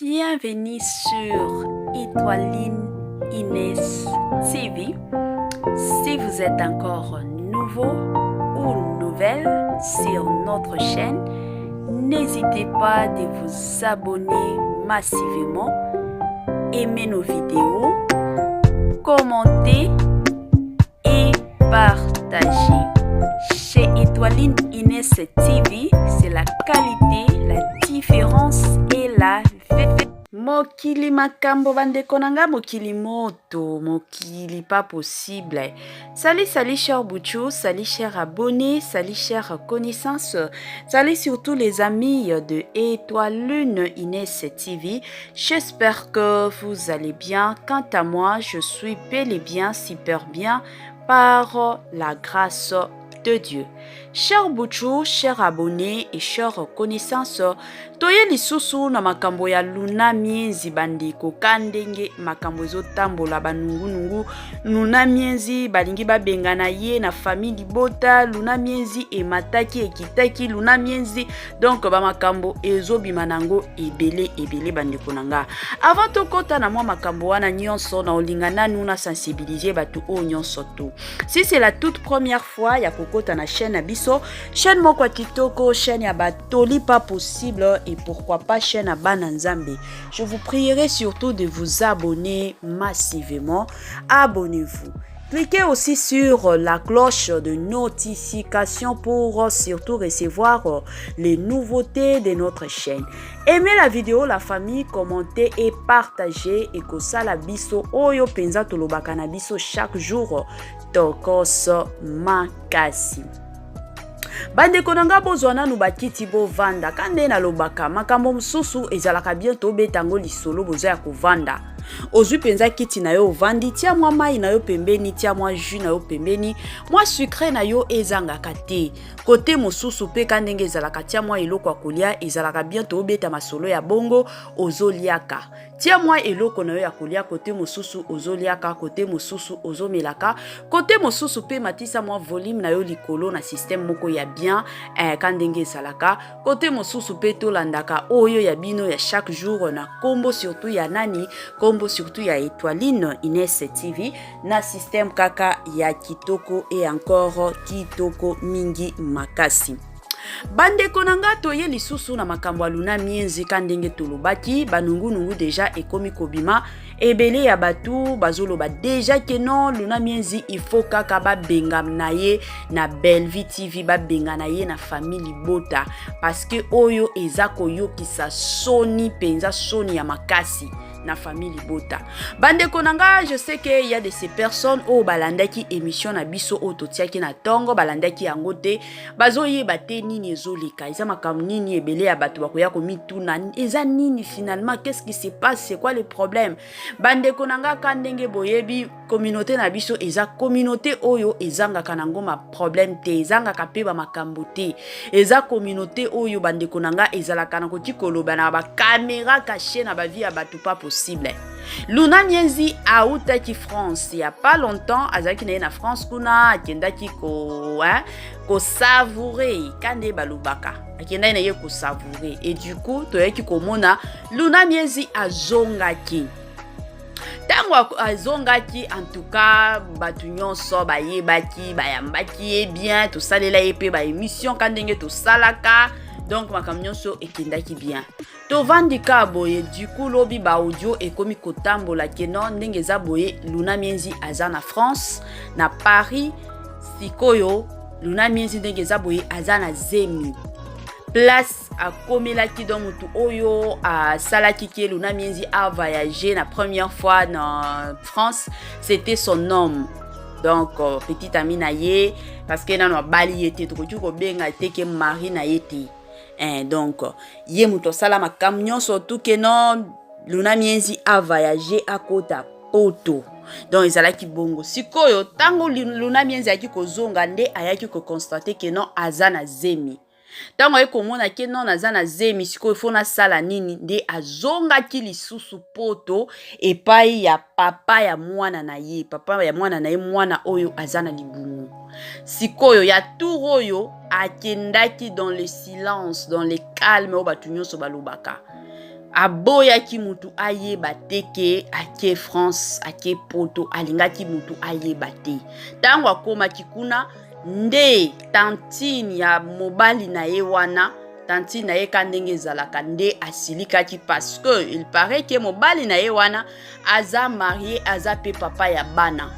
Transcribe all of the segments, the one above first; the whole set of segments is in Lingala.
Bienvenue sur Étoiline Inès TV. Si vous êtes encore nouveau ou nouvelle sur notre chaîne, n'hésitez pas de vous abonner massivement, aimer nos vidéos, commenter et partager. Chez Étoiline Inès TV, c'est la qualité, la différence et la Mokili makambo bandeko na nga, mokili moto, mokili pas possible. Salut, salut cher Bouchou, salut cher abonné, salut cher connaissance, salut surtout les amis de Étoile Lune Inès TV. J'espère que vous allez bien. Quant à moi, je suis bel et bien super bien par la grâce de Dieu. Cher Bouchou, cher abonné et cher connaissance, toye lisusu na makambo ya Luna Mienzi. Bandeko, ka ndenge makambo ezotambola, banungunungu, Luna Mienzi balingi babengana ye na famille libota. Luna Mienzi emataki, ekitaki, Luna Mienzi, donc bamakambo ezobima nango ebele ebele. Bandeko na nga, avant tokɔta na mwa makambo wana nyonso, na olinga nanu na sensibiliser bato oyo nyonso tu. Si c'est la toute première fois ya kokɔta na chaîne na biso, chaîne moko ya kitoko, chaîne ya batoli pas possible et pourquoi pas chaîne ya bana Nzambe, je vous prierai surtout de vous abonner massivement. Abonnez-vous. Cliquez aussi sur la cloche de notification pour surtout recevoir les nouveautés de notre chaîne. Aimez la vidéo, la famille, commentez et partagez. Et kosala biso oyo penza tolobaka na biso chaque jour, tokos makasi. Bandeko na nga, bozwa nanu bakiti, bovanda. Ka nde nalobaka, makambo mosusu ezalaka bien tobeta yango lisolo. Boza ya kovanda, ozwi mpenza kiti na yo, ovandi, tia mwa mai na yo pembeni, tia mwa jus na yo pembeni, mwa sucre na yo ezangaka te. Kote mosusu mpe, ka ndenge ezalaka, tia mwa eloko ya kolia. Ezalaka bien tobeta masolo ya bongo, ozoliaka, tia mwa eloko na yo ya kolia. Kote mosusu ozoliaka, kote mosusu ozomelaka, kote mosusu mpe matisa mwa volume na yo likolo na système moko ya bien. Ka ndenge ezalaka, kote mosusu mpe tolandaka oyo ya bino ya chaque jour na nkombo surtout ya nani, nkombo surtout ya Étoiline Ines TV, na système kaka ya kitoko et encore kitoko mingi makasi. Bandeko na nga, toye lisusu na makambo ya Luna Mienzi. Ka ndenge tolobaki, banungunungu déjà ekomi kobima. Ebele ya bato bazoloba déjà ke non, Luna Mienzi, il faut kaka babenga na ye na Bellevie TV, babenga na ye na famille libota, parce que oyo eza koyokisa soni mpenza, soni ya makasi na famille libota. Bandeko na nga, je sais que y a de ces personnes oyo balandaki émission na biso oyo totiaki na ntongo, balandaki yango te, bazoyeba te nini ezoleka, eza makambo nini. Ebele ya bato bakoya komituna eza nini finalement, qu'est-ce qui se passe, c'est quoi le problème? Bandeko na nga, ka ndenge boyebi, communauté na biso eza communauté oyo ezangaka nango maproblème te, ezangaka mpe bamakambo te. Eza communauté oyo, bandeko na nga, ezalaka na koki koloba na bacaméra cachée na bavie ya bato pas possible. Luna Mienzi autaki France ya pas longtemps, azalaki na ye na France kuna, akendaki ko, hein, kosavourer, ka nde balobaka, akendaki na ye kosavourer. Et du coup toyaki komona Luna Mienzi azongaki. Ntango azongaki, en tout cas bato nyonso bayebaki, bayambaki ye bien, tosalela ye mpe baémission ka ndenge tosalaka. Donc makambo nyonso ekendaki bien, tovandi ka boye. Du coup lobi baaudio ekomi kotambola ke non, ndenge eza boye, Luna Mienzi aza na France, na Paris. Sikoyo Luna Mienzi, ndenge eza boye, aza na zemi. Place akomelaki, donc motu oyo asalaki ke Luna Mienzi avoyage na première fois na France, c'était son homme, donc petit ami na ye, parce que nano abali ye te, tokoki kobenga te ke mari na ye te. Donc ye moto asala makambo nyonso tu ke non, Luna Mienzi avoyage, akota Poto. Donc ezalaki bongo. Sikoyo ntango Luna Mienzi ayaki kozonga, nde ayaki koconstater ke non, aza na zemi. Ntango aye komona ke non, aza na zemi, sikoyo faut nasala nini? Nde azongaki lisusu Poto epai ya papa ya mwana na ye, papa ya mwana na ye, mwana oyo aza na libumu. Sikoyo ya tour oyo akendaki dans le silence, dans le calme oyo bato nyonso balobaka. Aboyaki mutu ayeba te ke ake France, ake Poto, alingaki mutu ayeba te. Ntango akomaki kuna nde tantine ya mobali na ye wana, tantine na ye ka ndenge ezalaka, nde asilikaki parce que il paraît ke mobali na ye wana aza marié, aza pe papa ya bana.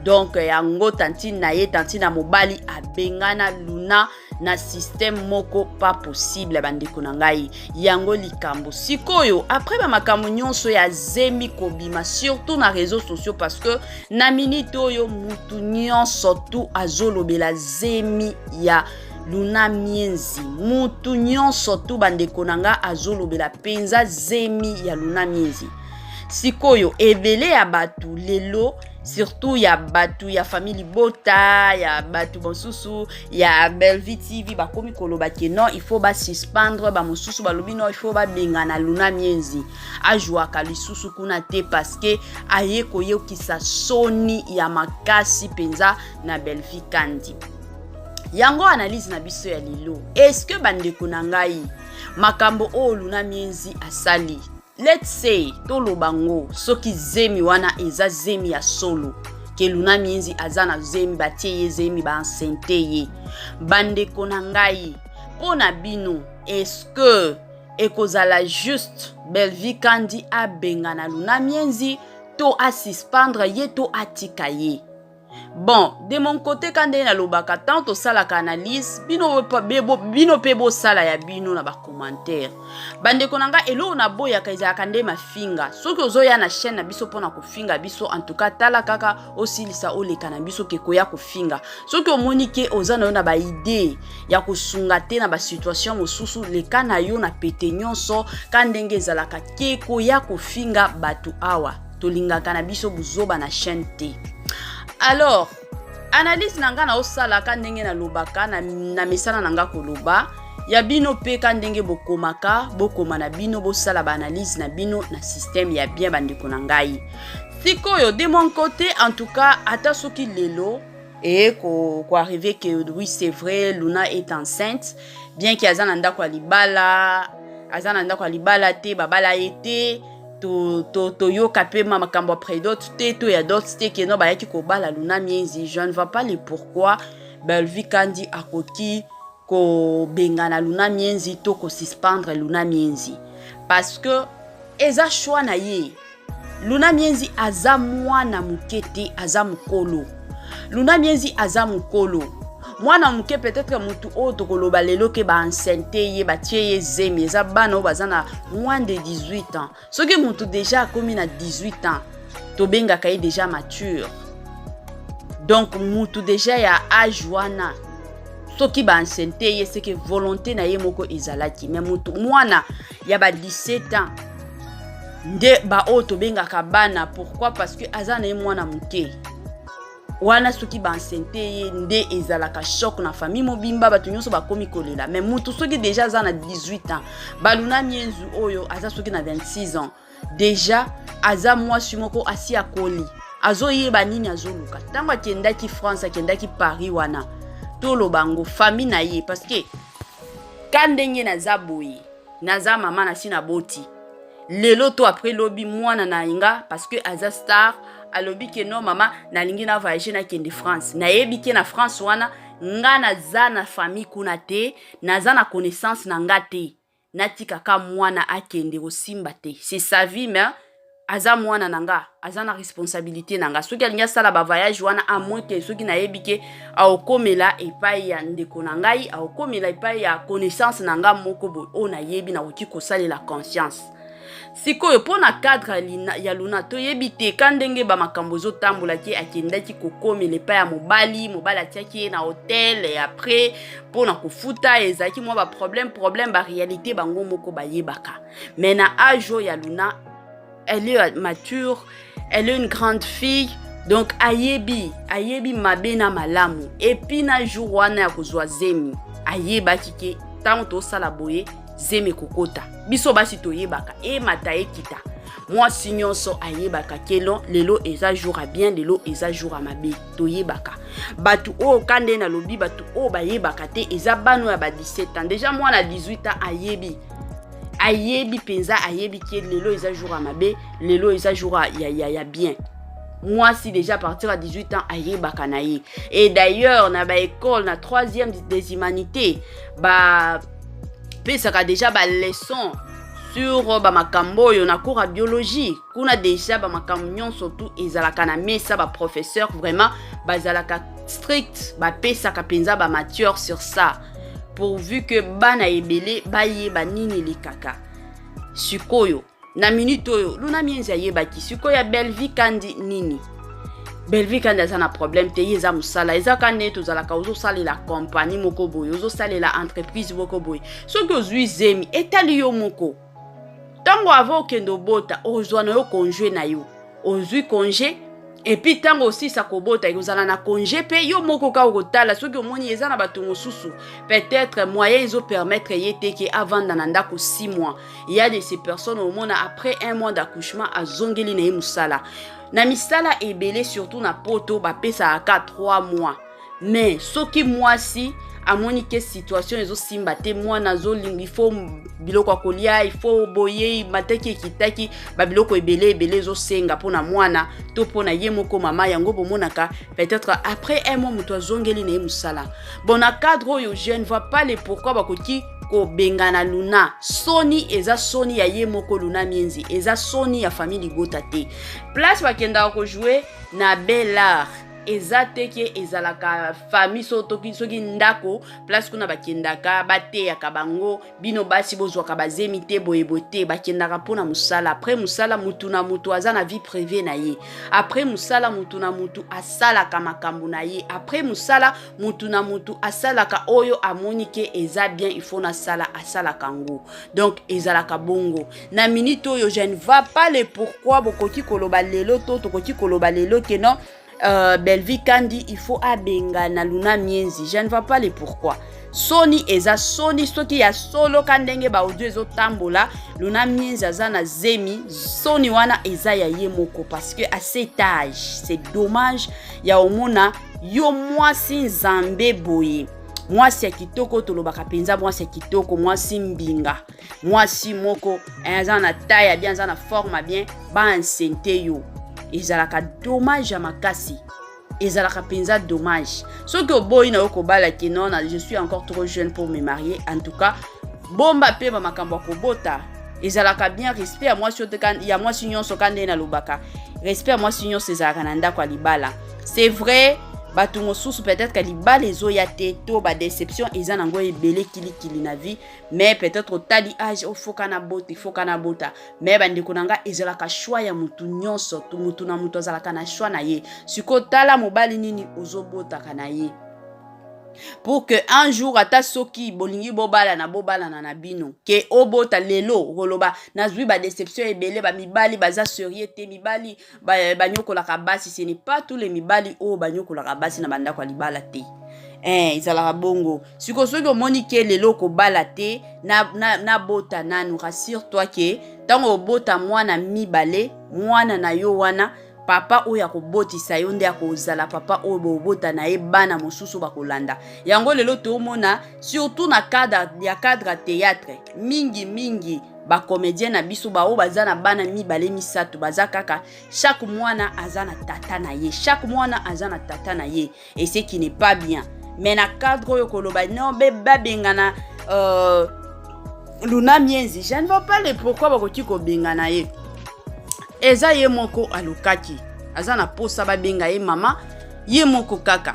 Donc yango tantine na ye, tantine ya mobali abengana Luna na système moko pas possible. Bandeko na ngai, yango likambo sikoyo après bamakambo nyonso ya zemi kobima, surtout na réseaux sociaux, parce que na minute oyo mutu nyonso tu azolobela zemi ya Luna Mienzi. Mutu nyonso tu, bandeko na nga, azolobela mpenza zemi ya Luna Mienzi. Sikoyo ebele ya bato lelo, surtout ya bato ya famille libota, ya bato mosusu ya Bellevue TV, bakomi koloba ke non, il faut basuspendre. Bamosusu balobi non, il faut babengana Luna Mienzi, azwaka lisusu kuna te, parce que aye koyokisa soni ya makasi mpenza na Bellevue Kandi. Yango analyse na biso ya lelo: est-ce, bandeko na ngai, makambo oyo Luna Mienzi asali, let's say toloba ngo soki zemi wana eza zemi ya solo, ke Luna Mienzi aza na zemi, batie ye zemi, baenceinte ye, bandeko na ngai, mpo na bino, est-ce que ekozala juste Bellevue Kandi abengana Luna Mienzi to asuspendre ye to atika ye? Bon, de mon côté, ka ndenge nalobaka, tant tosalaka analyse, bino mpe bosala ya bino na bacommentaire. Bandeko na nga, eloko naboyaka ezalaka nde mafinga. Soki ozoya na chaîne na biso mpona kofinga biso, en tout cas tala kaka osilisa, oleka na biso ke koya kofinga. Soki omoni ke oza na yo na baidée ya kosunga te na basituation mosusu, leka na yo na pete nyonso ka ndenge ezalaka ke koya kofinga bato awa. Tolingaka na biso buzoba na chaîne te. Alors, analyse na nga naosalaka ndenge nalobaka na mesana na nga koloba ya bino mpe ka ndenge bokomaka, bokoma na bino, bosala baanalyse na bino na système ya bien. Bandeko na ngai, sikoyo de mon côté, en tout cas, ata soki lelo eye koarrive ke oui, c'est vrai, Luna est enceinte, bien ke aza na ndako ya libala, aza na ndako ya libala te, babala ye te, toyoka mpe ma makambo ya prédot te to ya dot te ke no bayaki kobala Luna Mienzi, je ne vois pas le pourquoi Bellevue Kandi akoki kobengana Luna Mienzi to kosuspendre Luna Mienzi, parce que eza choix na ye. Luna Mienzi aza mwana moke te, aza mokolo. Luna Mienzi aza mokolo. Mwana moke peut-être motu oyo tokoloba lelo ke baenceinte ye, batie ye zemi, eza bana oyo baza na moins de 18 ans. Soki motu déjà akomi na 18 ans, tobengaka ye déjà mature. Donc mutu déjà ya age wana, soki baenceinte ye, c'est que volonté na ye moko ezalaki. Mais mutu mwana ya ba 17 ans nde baoyo tobengaka bana. Pourquoi? Parce que aza na ye mwana moke wana. Soki baenceinte ye nde ezalaka choc na famille mobimba, bato nyonso bakomi kolela. Mais mutu soki déjà aza na 18 ans, baluna mienzu oyo aza soki na 26 ans déjà, aza mwasi moko asi akoli, azoyeba nini azoluka. Ntango akendaki France, akendaki Paris wana, toloba yango famille na ye, parce que ka ndenge naza boye, naza mama, nasi naboti, lelo to après lobi mwana na nga, parce que aza star, alobi ke non, mama, nalingi na voyage, nakende France. Nayebi ke na France wana nga naza na famille kuna te, naza na connaissance na nga te, natikaka mwana akende kosimba te. C'est sa vie, mais aza mwana na nga, aza na responsabilité na nga. Soki alingi asala bavoyage wana, à moins ke soki nayebi ke aokomela epai ya ndeko na ngai, aokomela epai ya connaissance na nga moko boye oyo nayebi, nakoki kosalela conscience. Sikoyo mpo na cadre ya Luna, toyebi te ka ndenge bamakambo ezotambolaki. Akendaki kokomela epai ya mobali, mobali atiaki ye na hotel et après mpona kofuta ezalaki mwa baproblème, problème, baréalité bango moko bayebaka. Mais na age oyo ya Luna, elle est mature, elle est une grande fille, donc ayebi mabe na malamu. Et puis na jour wana ya kozwa zemi, ayebaki ke ntango tosala boye, zemi ekokota. Biso basi toyebaka emata ekita. Mwasi nyonso ayebaka kelo lelo eza jour ya bien, lelo eza jour ya mabe, toyebaka. Bato oyo ka nde nalobi, bato oyo bayebaka te eza bana oyo ya ba 17 ans. Déjà mwana 18 ans ayebi. Ayebi mpenza, ayebi ke lelo eza jour ya mabe, lelo eza jour ya bien. Mwasi déjà à partir ya 18 ans ayebaka na ye. Et d'ailleurs, na baécole, na troisième des humanités, bapesaka déjà baleçon sur bamakambo oyo. Na cours ya biologie kuna, déjà bamakambo nyonso tu ezalaka na mesa. Baprofesseur vraiment bazalaka strict, bapesaka mpenza bamatière sur ça, pourvu que bana ebele bayeba nini elekaka. Sikoyo na minute oyo, Luna Mienzi ayebaki. Sikoyo ya Belvi Kandi nini? Belvi Kandi aza na problème te. Ye eza mosala, eza ka nde tozalaka, ozosalela kompani moko boye, ozosalela entreprise moko boye. Soki ozwi zemi, etali yo moko. Ntango ava okende obota, ozwa na yo congé na yo, ozwi congé. Et puis ntango osisa kobota, ekozala na congé mpe yo moko kaka okotala. Soki omoni eza na bato mosusu, peut-être moyen ezopermettre ye te ke avanda na ndako 6 mois, il y a de ces personnes, omona après un mois d'accouchement azongeli na ye mosala. Na misala ebele, surtout na Poto, bapesaka 3 mois. Mais soki mwasi amoni ke situation ezosimba te, mwana azolinga, il faut biloko ya kolia, il faut boye, mataki ekitaki, babiloko ebele ebele ezosenga mpona mwana to mpona ye moko mama yango, bomonaka peut-être après un mois moto azongeli na ye mosala. Bon, na cadre oyo, je ne vois pas le pourquoi bakoki kobengana Luna. Soni eza soni ya ye moko Luna Mienzi, eza soni ya famille libota te. Place bakendaka kojouer na Belart, eza te ke ezalaka famille. So soki ndako, place kuna bakendaka, bateyaka bango: bino basi bozwaka bazemi te, boyeboye te. Bakendaka mpona mosala. Après mosala, mutu na mutu aza na vie privée na ye. Après mosala, mutu na mutu asalaka makambo na ye. Après mosala, mutu na mutu asalaka oyo amoni ke eza bien, il faut nasala, asalaka yango. Donc ezalaka bongo. Na minute oyo, je ne vois pas le pourquoi bokoki koloba lelo to tokoki koloba lelo ke non, Belvi Kandi, il faut abengana Luna Mienzi. Je ne vois pas le pourquoi. Soni eza soni. Soki ya solo ka ndenge baaudio ezotambola, Luna Mienzi aza na zemi, soni wana eza ya ye moko, parce que à cet âge, c'est dommage ya omona yo mwasi nzambe boye, mwasi ya kitoko, tolobaka mpenza mwasi ya kitoko, mwasi mbinga, mwasi moko aza na taille ya bien, aza na forme ya bien, baenceinte yo. Ezalaka dommage ya makasi, ezalaka mpenza dommage. Soki oboyi na yo kobala, ke non, je suis encore trop jeune pour me marier, en tout cas bomba mpe bamakambo ya kobota, ezalaka bien. Respect ya mwasi, ya mwasi nyonso, ka nde nalobaka, respect ya mwasi nyonso ezalaka na ndako ya libala. C'est vrai, bato mosusu peut-être libala ezoya te to badéception eza nango ebele kilikili na vie, mais peut-être otali âge, ofoka na bota, ifoka na bota. Mais bandeko na nga, ezalaka choix ya motu nyonso. Motu na motu azalaka na choix na ye. Sikoyo tala mobali nini ozobotaka na ye, pour que un jour, ata soki bolingi bobalana, bobalana na bino. Ke obota lelo, okoloba nazwi badéception ebele, bamibali baza sérieux te, mibali banyokolaka basi. Ce n'est pas tous les mibali oyo banyokolaka basi na bandako ya libala te. Ezalaka bongo. Sikoyo soki omoni ke lelo okobala te, nabota na nanu, rassure toi ke ntango obota mwana mibale, mwana na yo wana, papa oyo akobotisa yo nde akozala papa oyo bobota na ye bana mosusu bakolanda yango. Lelo toomona, surtout na cadre ya cadre ya théâtre, mingi mingi bacomédien na biso baoyo baza na bana mibale, misato, baza kaka chaque mwana aza na tata na ye, chaque mwana aza na tata na ye, et ce qui n'est pas bien. Mais na cadre oyo, koloba non, babengana Luna Mienzi, je ne vois pas le pourquoi bakoki kobengana ye. Eza ye moko alukaki, aza na posa babenga ye mama, ye moko kaka,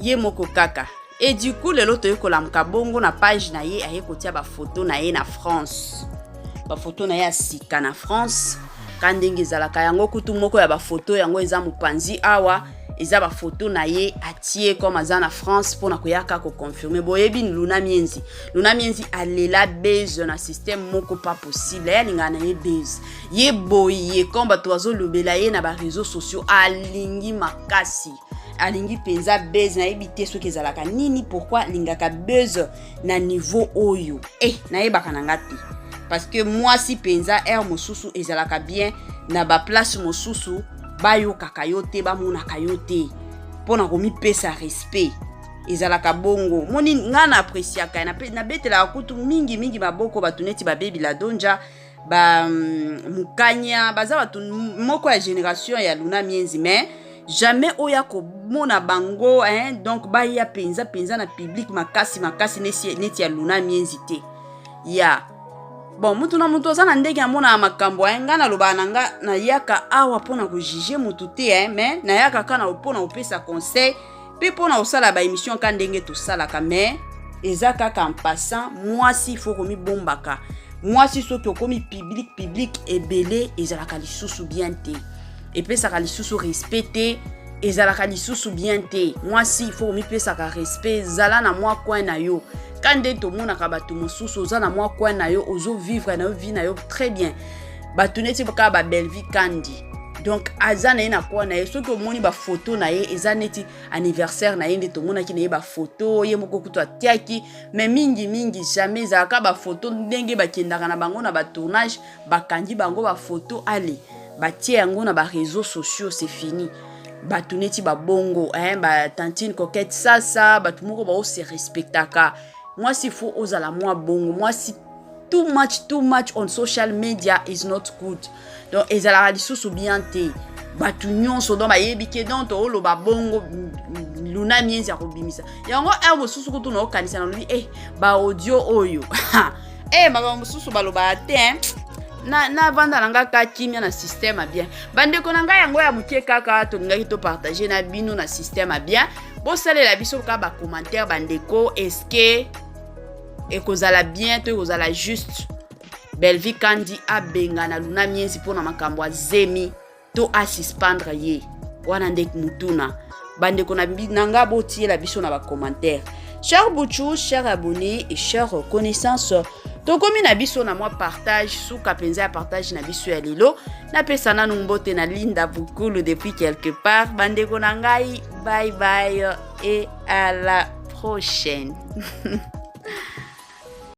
ye moko kaka. Et du coup, lelo toye kolamuka bongo na page na ye, aye kotia bafoto na ye na France, bafoto na ye ya sika na France, ka ndenge ezalaka yango. Kutu moko ya bafoto yango eza mopanzi awa, eza bafoto na ye atie comme aza na France mpona koyaka koconfirmer. Boyebi Luna Mienzi, Luna Mienzi alela buzz na système moko pas possible. Ye alingaka na ye buzz, ye boye comme bato bazolobela ye na baréseaux sociaux, alingi makasi, alingi mpenza buzz. Nayebi te soki ezalaka nini, pourquoi alingaka buzz na niveau oyo. Nayebaka na nga te, parce que mwasi mpenza, aire mosusu ezalaka bien na baplace mosusu bayokaka yo te, bamonaka yo te, mpona komipesa respect. Ezalaka bongo. Moni nga na appréciaka, nabetelaka kutu mingi mingi maboko bato neti babebi la donja ba mukanya, baza bato moko ya génération ya Luna Mienzi, mais jamais oya komona bango, hein, donc baya mpenza mpenza na public makasi makasi neti ya Luna Mienzi te. Ya bon, mutu na mutu aza na ndenge amonaka makambo. Ye ngai nalobaka na nga, nayaka awa mpona kojuger mutu te, hein, mais nayaka kaka mpona kopesa conseil mpe mpona kosala baémission ka ndenge tosalaka. Mais eza kaka en passant. Mwasi faut komibombaka. Mwasi, soki okomi public public ebele, ezalaka lisusu bien te, epesaka lisusu respect te, ezalaka lisusu bien te. Mwasi faut komipesaka respect. Zala na mwa coin na yo, ka nde tomonaka bato mosusu. Oza na mwa coin na yo, ozovivre na yo vie na yo très bien. Bato neti kaka babelvi Kandi, donc aza na ye na coin na ye. Soki omoni bafoto na ye, eza neti anniversaire na ye nde tomonaki na ye bafoto, ye moko kutu atiaki, mais mingimingi jamais. Ezalaka bafoto ndenge bakendaka na bango na batournage, bakangi bango bafoto, ale batie yango na baréseaux sociaux, c'est fini. Bato neti babongo, hein, batantine Coquette Sasa, bato moko baose respectaka. Mwasi faut ozala mwa bongo. Mwasi, too much, too much on social media is not good. Donc ezalaka lisusu bien te. Bato nyonso donc bayebi ke donc tooloba bongo, Luna Mienzi ya kobimisa yango heure mosusu kutu naokanisa, nalobi e baaudio oyo e makambo mosusu balobaka te. Navanda na nga ka kimia na système ya bien. Bandeko na ngai, yango ya moke kaka tolingaki topartager na bino na système ya bien. Bosalela biso kaka bacommentaire, bandeko. Est-ce ekozala bien to ekozala juste Belvi Kandi abengana Luna Mienzi mpona makambo ya zemi to asuspendre ye? Wana nde mutuna, bandeko na nga. Botiela biso na bacommentaire. Cher Buchu, cher abonné et cher connaissance, tokomi na biso na mwa partage, suka mpenza ya partage na biso ya lelo. Napesa nanu mbote na Linda Bukulu depuis quelque part. Bandeko na ngai, bye bye et à la prochaine.